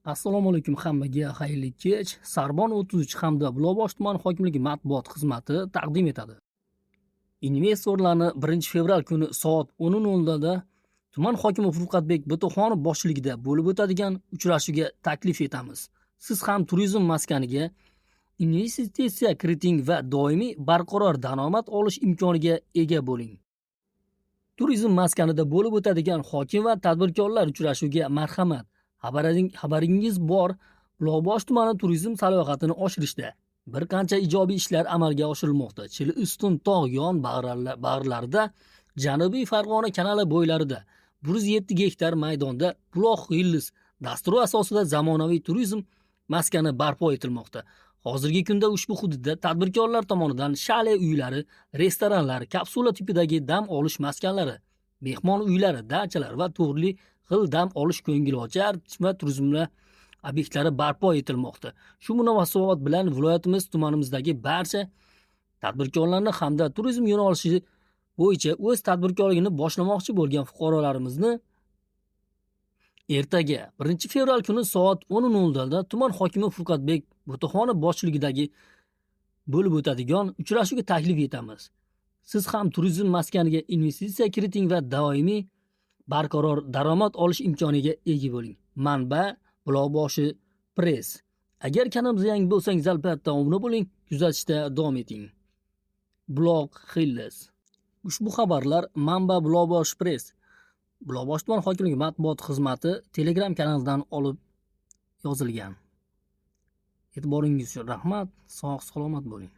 Assalomu alaykum hammaga, xayrli kech. Sarbon 33 hamda Buloqboshi tuman hokimligi matbuot xizmati taqdim etadi. Investorlarni 1-fevral kuni soat 10:00 da tuman hokimi Furqatbek Bito'xonov boshchiligida bo'lib o'tadigan uchrashuvga taklif etamiz. Siz ham turizm maskaniga investitsiya kiriting va doimiy barqaror daromad olish imkoniga ega bo'ling. Turizm maskanida bo'lib o'tadigan hokim va tadbirkorlar uchrashuviga marhamat. Xabaringiz bor, Buloqboshi tumani turizm salohiyatini oshirishda bir qancha ijobiy ishlar amalga oshirilmoqda. Chili ustun tog' yon bag'rlarida, Janubiy Farg'ona kanali bo'ylarida 107 gektar maydonda Buloq Hills dasturi asosida zamonaviy turizm maskani barpo etilmoqda. Hozirgi kunda ushbu hududda tadbirkorlar tomonidan shale uylari, restoranlar, kapsula tipidagi dam olish maskanlari, mehmon uylari, dachalar va turli xil dam olish ko'ngilochar va turizmlar obyektlari barpo etilmoqda. Shu munosabat bilan viloyatimiz tumanimizdagi barcha tadbirkorlarni hamda turizm yo'nalishi bo'yicha o'z tadbirkorligini boshlamoqchi bo'lgan fuqarolarimizni ertaga 1-fevral kuni soat 10:00 da tuman hokimi Furqatbek Bo'taxonov boshchiligidagi bo'lib o'tadigan uchrashuvga taklif etamiz. Siz ham turizm maskaniga investitsiya kiriting va doimiy barqaror daromad olish imkoniga ega bo'ling. Manba: Buloqboshi Press. Agar kanalimizga yangi bo'lsangiz, albatta obuna bo'ling, kuzatishda davom eting. Buloq Hills. Ushbu xabarlar manba Buloqboshi Press. Buloqboshi tuman hokimligi matbuot xizmati Telegram kanalidan olib yozilgan. E'tiboringiz uchun rahmat. Sog' salomat bo'ling.